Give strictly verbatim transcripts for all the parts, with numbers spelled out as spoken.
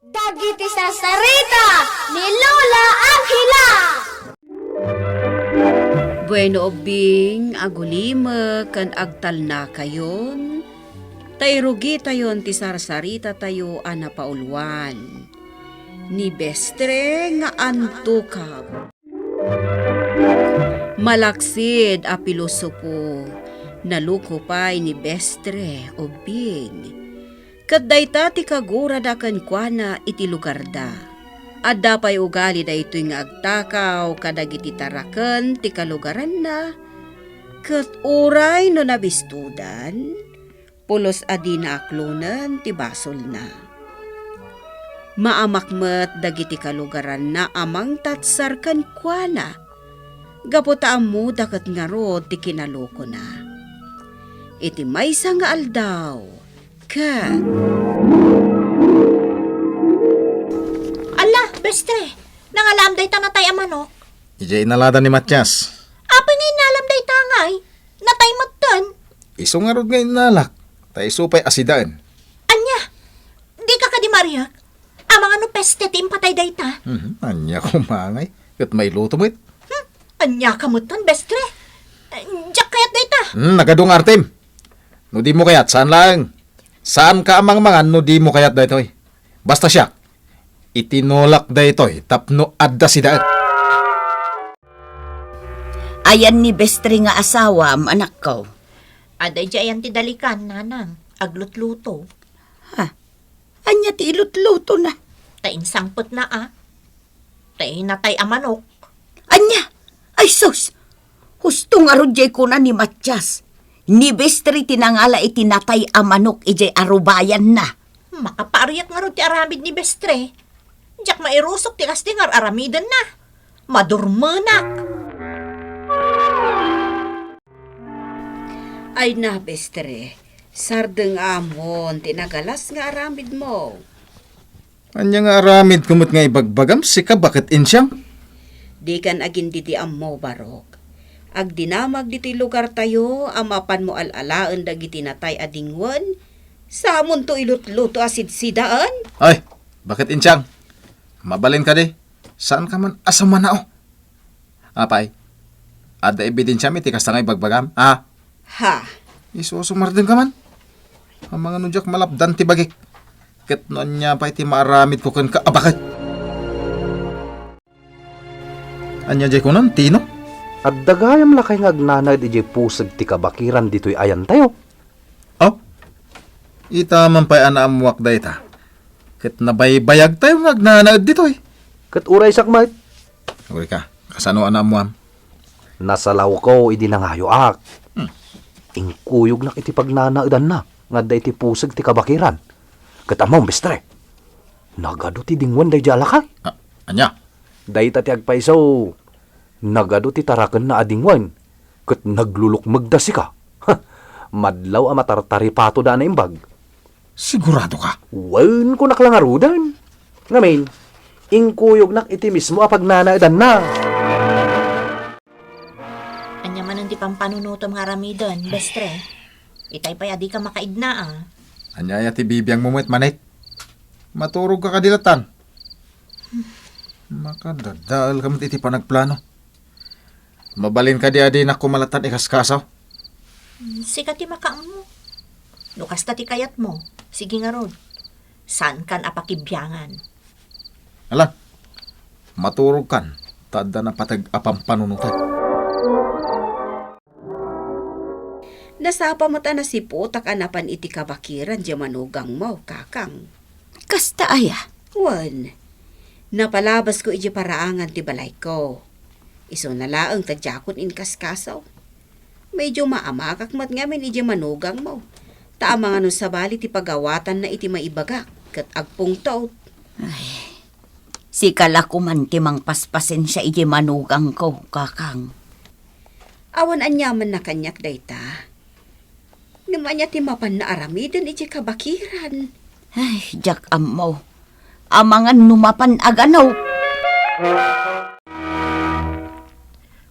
Dagiti sarsarita ni Lola Angela. Bueno, ubbing, agulimek ken agtalnakayon, ta irugitayon ti sarsaritatayo a napauluan, ni Bestre nga Antukab. Malaksid a pilosopo, naluko pay ni Bestre, ubbing. Ket dayta ti kagurada kenkuana iti lugarda. Adda pay ugali daytoy nga agtakaw kadagiti taraken ti kalugaranna, ket uray no nabistudan, pulos a dina aklonen ti basolna. Maamak met dagiti kalugaranna a mangtatsar kenkuana, gapu ta ammoda ket ngarud ti kinalukona. Iti maysa nga aldaw, ket Ala, bestre, nangalaam dayta natay a manok. Idiay inalada ni Matias. Apay nga innalam dayta ngay? Natay metten. Isu ngarud nga innalak, ta isu pay a sidaen. Ania? Dika kadi mariak? Amangan no peste ti impatay dayta. Mhm, ania koma ngay? Ket mailuto met. Hmm, ania ka metten, bestre? Eh, diak kayat dayta. Hmm, nagadu nga artem. No dimo kayat, saan laeng. Saanka a mangmangan no dimo kayat daytoy. Basta siak, itinulak daytoy tapno adda sidaen. Ayan ni Bestre nga asawam, anakko? Adda idiay ayan ti dalikan, nanang. Aglutluto. Ha? Ania ti ilutlutona? Ta insangpetna a. Ta natay a manok. Ania? Ay sus! Husto ngarud diay kuna ni Matias. Ni Bestre ti nangala iti natay a manok idiay arubayanna. Makapaariak ngarud ti aramid ni Bestre. Diak mairusok ti kasta nga ar-aramidenna. Madurmenak. Ay na, bestre, sardeng amon ti nagalas nga aramidmo. Ania nga aramidko met nga ibagbagam, sika baket insiang? Dikan agindidi ammo, Barok. Agdinamag ditoy lugartayo a mapanmo al-alaen dagiti natay a dingwen, samonto ilutluto a sidsidaen? Ay, baket insiang? Mabalin kadi? Saanka man a sumanao? Apay, adda ebidensiam iti kasta nga ibagbagam, a? Ha? Isusumardengka man. Amangan no diak malapdan ti bagik. Ket no ania pay ti maaramidko kenka a baket? Ania diay kunan, Tino? Adda gayam lakay nga agnanaed idiay puseg ti kabakiran ditoy ayantayo. Oh, ita man pay a naammuak dayta. Ket nabaybayagtayo nga agnanaed ditoy. Ket uraysak met. Uri ka, kasano a naammuam? Nasalawko idi nangayoak. Hmm. Inkuyognak iti pagnanaedanna nga adda iti puseg ti kabakiran. Ket ammom, bestre, nagadu ti dingwen daydiay a lakay. Ah, ania? Dayta ti agpayso, nagadu ti tarakenna a dingwen, ket naglulukmegda sika. Ha! Madlaw a matartaripatoda a naimbag. Sigurado ka? Wen, kunak la ngaruden. Ngamin, inkuyognak iti mismo a pagnanaedanna. Ania manen ti pampanunotem nga aramiden, bestre? Itay pay a dika makaidna, a. Ania aya ti bibiangmo met, Manik? Maturogka kadi latan? Makadadaelka met iti panagplano. Mabalin kadi a dinak koma latan ikaskasaw? Sika ti makaammo. No kasta ti kayatmo, sige ngarud. Saankan a pakibiangan. Ala, maturogkan, ta adda napateg a pampanunotek. Nasapa met a nasiputak a napan iti kabakiran diay manugangmo, kakang. Kasta aya? Wen, napalabasko idiay paraangan ti balayko. Isuna laeng ta diakon inkaskasaw. Medyo maamakak met ngamin idiay manugangmo. Ta amangan no sabali ti pagawatanna iti maibagak ket agpungtot. Ay, sika la koman ti mangpaspasensia idiay manugangko, kakang. Awan aniamanna kaniak dayta. Ngem ania ti mapanna aramiden idiay kabakiran? Ay, diak ammo. Amangan no mapan a gano.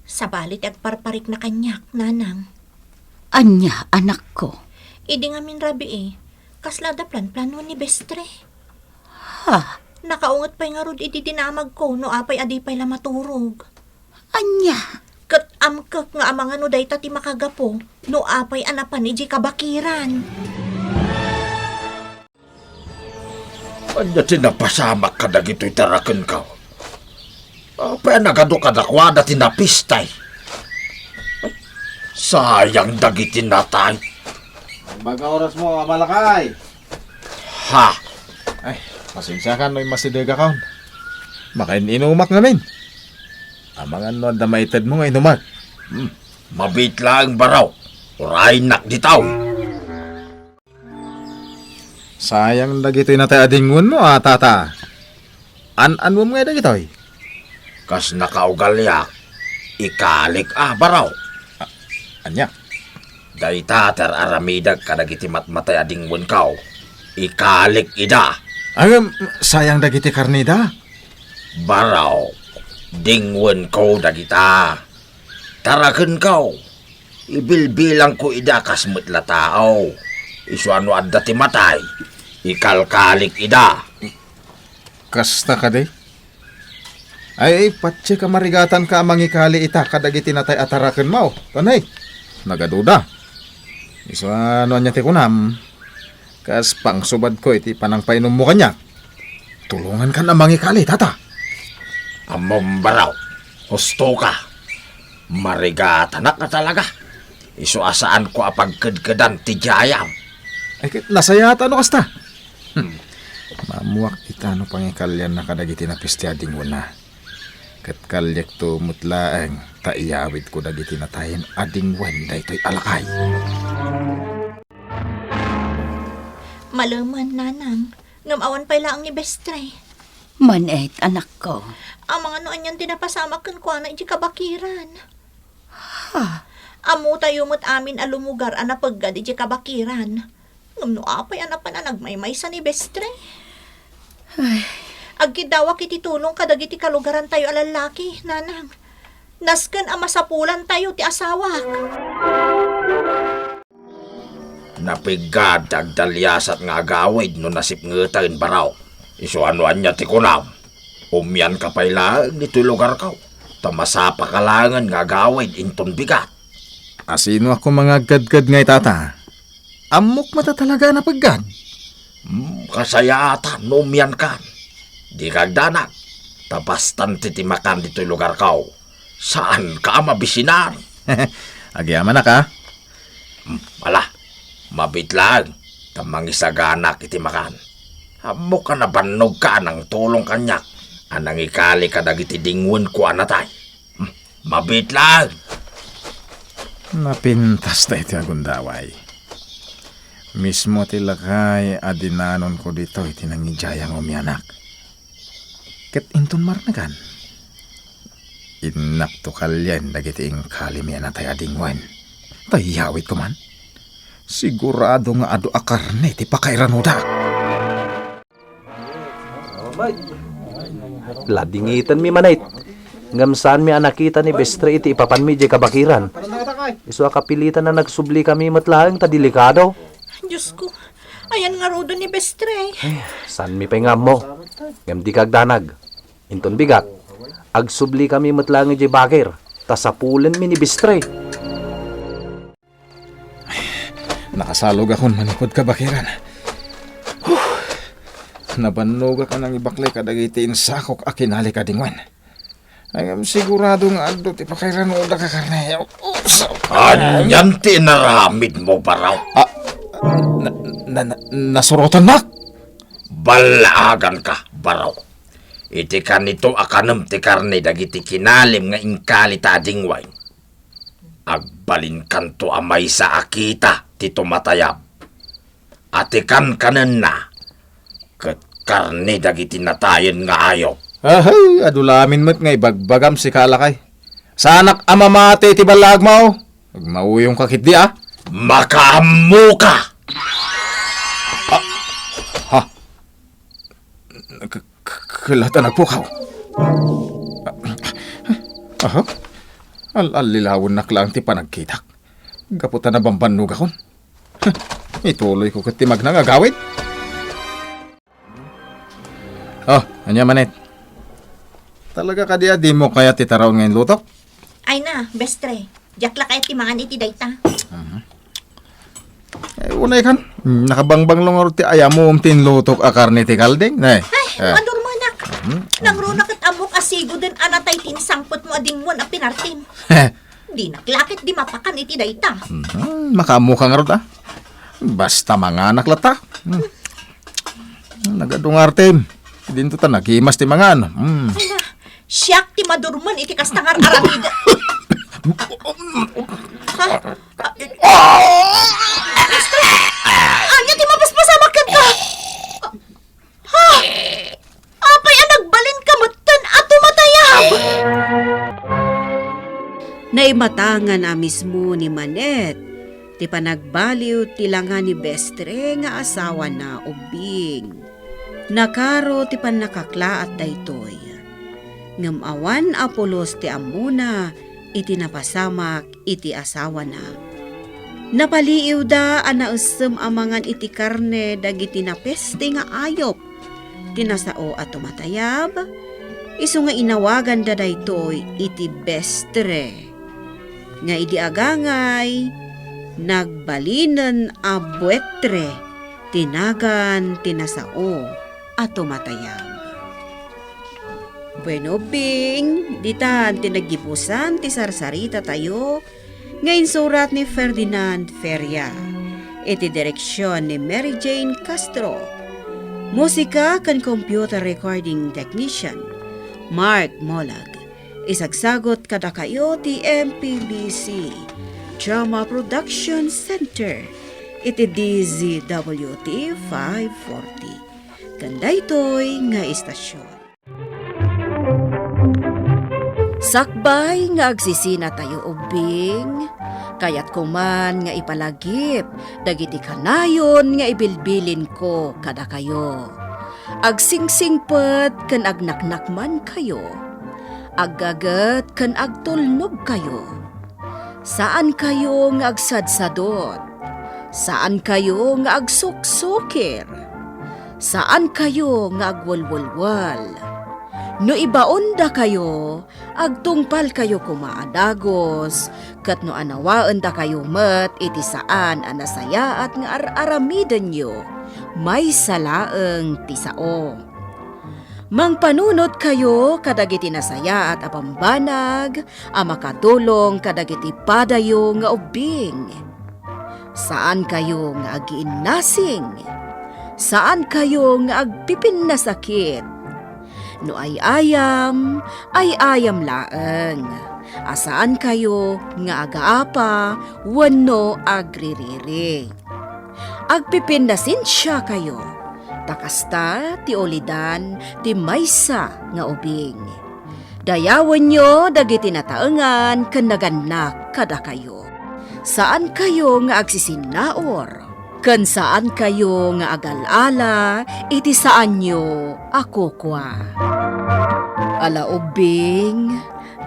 Sabali ti agparparikna kaniak, nanang. Ania, anakko? Idi ngamin rabii, kasla adda planplano ni bestre. Ha? Nakaunget pay ngarud iti dinamagko no apay a di pay la maturog. Ania? Ket amkek nga amangan no dayta ti makagapu no apay a napan idiay kabakiran. Ania ti napasamak kadagitoy tarakenko? Apay a nagadu kadakuada ti napistay? Sayang dagiti natay. Imbag nga orasmo, Ama Lakay. Ha? Ay, pasensiakan no immasidegakon. Makain-inumak ngamin. Amangan no adda maitedmo nga inumak. Hmm, mabiit laeng, Baro. Uraynak ditoy. Sayang dagitoy natay a dingwenmo, a, tata. An-anuem ngay dagitoy? Kas nakaugaliak, ikalik a, Baro. A-, ania? Dayta ti ar-aramidek kadagiti matmatay a dingwenko. Ikalik ida. Ngem, sayang dagiti karnida. Baro, dingwenko dagita. Tarakenko. Ibilbilangko ida kas met la tao. Isu a no adda ti matay, ikalkalik ida. Kasta kadi? Ay, patse ka marigatanka a mangikali ita kadagiti natay a tarakenmo. Tanay, nagaduda. Isu a no ania ti kunam, kas pangsubadko iti panangpainummo kaniak. Tulongankan a mangikali, tata. Ammom, Baro, husto ka. Marigatanak a talaga. Isu a saanko a pagkedkedan ti jayam. Ay, ket nasayaat no kasta. Hmm. Maammoak ita no pangikalianna kadagiti napistay a dingwenna. Ket kaliekto met laeng ta iyawidko dagiti natayen a dingwen daytoy a lakay. Malemen, nanang, ngem awan pay laeng ni Bestre. Manet, anakko. Amangan no anian ti napasamak kenkuana idiay kabakiran. Ha? Ammotayo met amin a lumugar a napeggad idiay kabakiran. Ngem no apay a napan a nagmaymaysa ni Bestre? Ay. Agkiddawak iti tulong kadagiti kalugarantayo a lallaki, nanang. Nasken a masapulantayo ti asawak. Napiggad ti agdaliasat nga agawid no nasipngeten, Baro. Isu a no ania ti kunam, umianka pay laeng ditoy lugarko, ta masapaka laengen nga agawid inton bigat. Asino a koma nga agkedked ngay, tata? Ammok met a talaga a napeggad. Hmm, kasayaatan no umiankan. Dika agdanag, ta bastan ti timakan ditoy lugarko. Saanka a mabisinan. Agyamanak, a. Hmm, ala, mabiit laeng, ta mangisaganak iti makan. Ammok a nabannogka a nangtulong kaniak a nangikali kadagiti dingwenko a natay. Hmm, mabiit laeng. Napintas daytoy a gundaway. Mismo ti lakay a dinanonko ditoy ti nangidiay a ngumianak. Ket inton marnegan, innakto kalien dagiti inkalimi a natay a dingwen. Ta iyawidko man, sigurado nga adu a karne ti pakairanodak. Ladingitenmi manen. Ngem saanmi a nakita ni Bestre iti ipapanmi idiay kabakiran. Isu a kapilitan a nagsublikami met laeng ta delikado. Diosko, ayan ngaruden ni Bestre. Ay, saanmi pay nga ammo. Ngem dika agdanag. Inton bigat, agsublikami met laeng idiay bakir, ta sapulenmi ni Bestre. Nakasalogakon manipud kabakiran. Huh! Nabannogak a nangibaklay kadagiti insakok a kinalik a dingwen. Ngem sigurado nga adu ti pakairanodak a karne. Oops! Anian ti inaramidmo, Baro? Ah, na, na, na, nasurotannak! Ballaaganka, Baro. Iti kanito a kanem ti karne dagiti kinalim nga inkalita a dingwen. Agbalinkanto a maysa a kita ti tumatayab. A ti kankanenna ket karne dagiti natayen nga ayup. Ahay, adu lamin met nga ibagbagam sika, lakay. Saanak a mamati iti ballaagmo. Agmauyongka ketdi, a. Makaammoka! Ah, ha? K-, k-, kella ta nagpukaw. Aha. Al-allilawennak laeng ti panagkitak. Gapu ta nabambannogakon. Huh, ituloyko ket ti magna nga agawid. Oh, ania manen? Talaga kadi a dimo kayat ti taraon nga inlutok? Ay na, bestre. Diak la kayat ti mangan iti dayta. Mhm. Eh, unay kan, mm, nakabangbang lang ti ayamom ti inlutok a karne ti kalding, ne? Ay, eh. Madurmanak. Mhm. Nangruna ket ammok a sigoden a natay ti insangpetmo a dimmuan a pinartim. Dinak la ket di mapakan iti dayta. Mhm, makaammo ka ngarud, ah. Basta manganak latta. Hmm. Nagadu nga artem. Dinto ta nagimas ti mangan. Hmm. Ala, siak ti madurman iti kasta nga ar-aramid. Ha? Ania ti mapaspasamak kenka? Ha? Apay a nagbalinka metten a tumatayab? Naimatangan a mismo ni Manette ti panagbaliw ti langa ni Bestre nga asawana, Ubbing. Nakaro ti pannakaklaat daytoy. Ngem awan a pulos ti ammona iti napasamak iti asawana. Napaliiwda a naessem a mangan iti karne dagiti napeste nga ayup ti nasao a tumatayab, isu nga inawaganda daytoy iti bestre, nga idi agangay, nagbalinen a buetre ti nagan ti nasao a tumatayab. Bueno, Bing, ditan ti naggibusan ti sarsaritatayo nga insurat ni Ferdinand Feria, iti direksion ni Mary Jane Castro. Musika ken computer recording technician, Mark Molag. Isagsagut kadakayo ti M P B C Drama Production Center iti D Z W T five forty. Ken daytoy nga istasion. Sakbay nga agsisinatayo, Ubbing, kayatko man nga ipalagip dagiti kanayon nga ibilbilinko kadakayo. Agsingsingpet ken agnaknakmankayo. Aggaget ken agtulnogkayo. Saankayo nga agsadsadot. Saankayo nga agsuksukir. Saankayo nga agwelwelwel. No ibaondakayo, agtungpalkayo koma a dagus, ket no anawaendakayo met iti saan a nasayaat nga ar-aramidenyo, maysa laeng ti sao. Mangpanunotkayo kadagiti nasayaat a bambanag a makatulong kadagiti padayo nga ubbing. Saankayo nga agiinnasing. Saankayo nga agpipinnasakit. No ay-ayam, ay-ayam laeng. A saankayo nga agaapa wenno agririri. Agpipinnasensiakayo, ta kasta ti ulidan ti maysa nga ubing. Dayawenyo dagiti nataengan ken nagannak kadakayo. Saankayo nga agsisinnaur, ken saankayo nga agal-ala iti saanyo a kukua. Ala ubbing,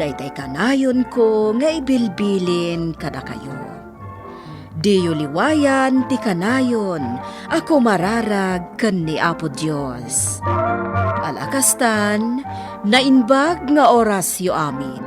daytay kanayonko nga ibilbilin kadakayo. Diyo liwayan ti kanayon a kumararag ken ni Apo Dios. Ala kastan, naimbag nga orasyo amin.